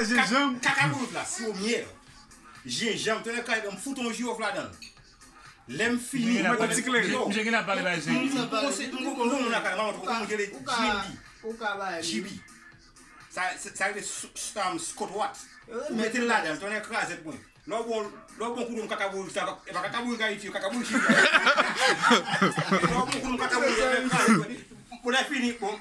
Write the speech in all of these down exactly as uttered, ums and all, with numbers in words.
Jenjanm. Kaka bourik la, siwo myèl. Jenjanm, tonnè kay, m fout yon jiwòf ladan l. Lè m fini, Mwen ti kleren. Yo, M gen la pale bay m- m- m- m- m- moun nan kay, maman, ou konn rele Jimmy. Ou ka bay. Jibi. Sa sa sa rele s- s- um, Scott Watt. Ou mete l ladan, tonnè krazèt mwen. Lè w bon, lè w bon kou de kaka bourik sa, e pa kaka bourik Ayiti, kaka bourik Jibi. Lè w bon kou de kaka bourik, tonnè krazèt mwen. Pou lè fini, bon,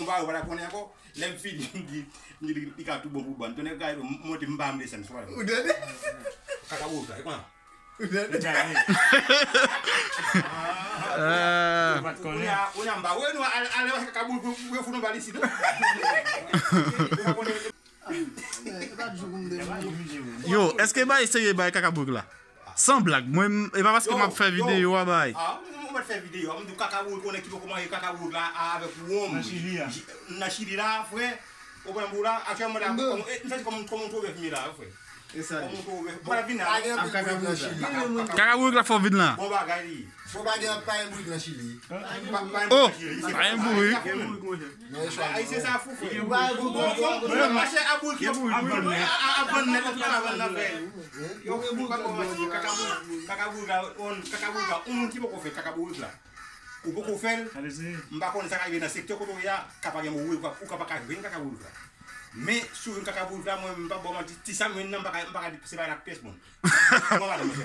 on va, on va la konnen ankò. Lè m fini, m di, m di li ka tou bon pou ban. Tonnè krazèt mwen, m monte, m pa m desann, sou la. Ou tande? Kaka bourik la, e konsa. Ou tande? Deja ale. Ah, Ou pa t Kounye konnen. a, kounye a, m pa wè nou, ale, ale, kaka bourik, pou, pou yo fout nou bal isit, non? E pa di pou m de. Yo, èske bay serye bay kaka bourik la? San blag, mwen, m- e pa paske m ap fè videyo a bay. Ah, ou mèt fè videyo, m di kaka bourik, konnen ki poko manje kaka bourik la a- avèk wonm. Nan Chili a. Nan Chili la, frè. Ou konprann pou la, aktyèlman la, kòm- e, m santi kòm kòm on twò bèf mi la, frè. E sa. Kòm on twò bèf. Ou pa vin la. Ap kaka bourik nan Chili. Kaka bourik la fò vin la. Bon bagay li. Fò pa gen pa gen bourik nan Chili. Pa- pa- Oh, pa- pa gen bourik. Non, e chwa. Ayisyen sa fou, frè. Ou pa gen bourik. Bon, bon, bon, mache a bourik yo. A vann nèt. A vann nèt, tout sa vann nan, frè. Yo, pa kòmanse, kaka bourik, kaka bourik la, on, kaka bourik la, on moun ki poko fè kaka bourik la. Ou poko fè l, Alezi. m pa konnen sa ka rive nan sektè kote w ye a, ka pa gen moun ou ka pa ka jwenn kaka bourik la. Men, si w jwenn kaka bourik la, mwen, m pa ba w manti, ti sa m jwenn nan, m pa ka, m pa ka di se pa ak pyès moun. Mwen pa nan mwen.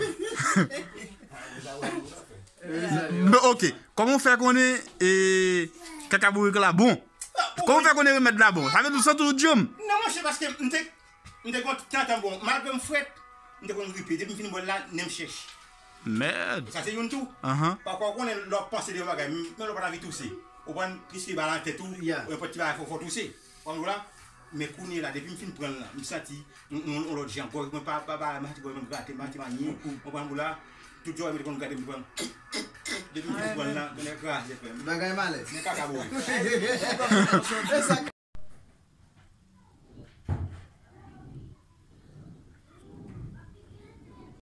Men, ok, kòman w fè konnen e, kaka bourik la bon? Kòman w fè konnen remèd la bon? Sa vle di w santi w djanm? Non, monchè, paske m te, m te konn tantan bon, malgre m frèt, m te konn gripe. Depi m fin bwè l la, nen m chèch. Mèd. Sa se youn tou. Ahan. Paske w konnen lè w panse de yon bagay, m- menm lè w pa t anvi touse. Ou konn piske ba nan tèt ou, Yeah. ou yon pòt ti bagay fò fò touse. Ou konn la? Men kounye la, depi m fin pran l la, m santi yon yon- yon lòt jan. Gòj mwen pa pa pa m santi gòj mwen grate, m santi manyen. Ou konn la? Tout jòy mwen te konn grate, m te pran. Depi m fin pran l la, mwen kraze frè m. Bagay malè. Men kaka bourik. E sa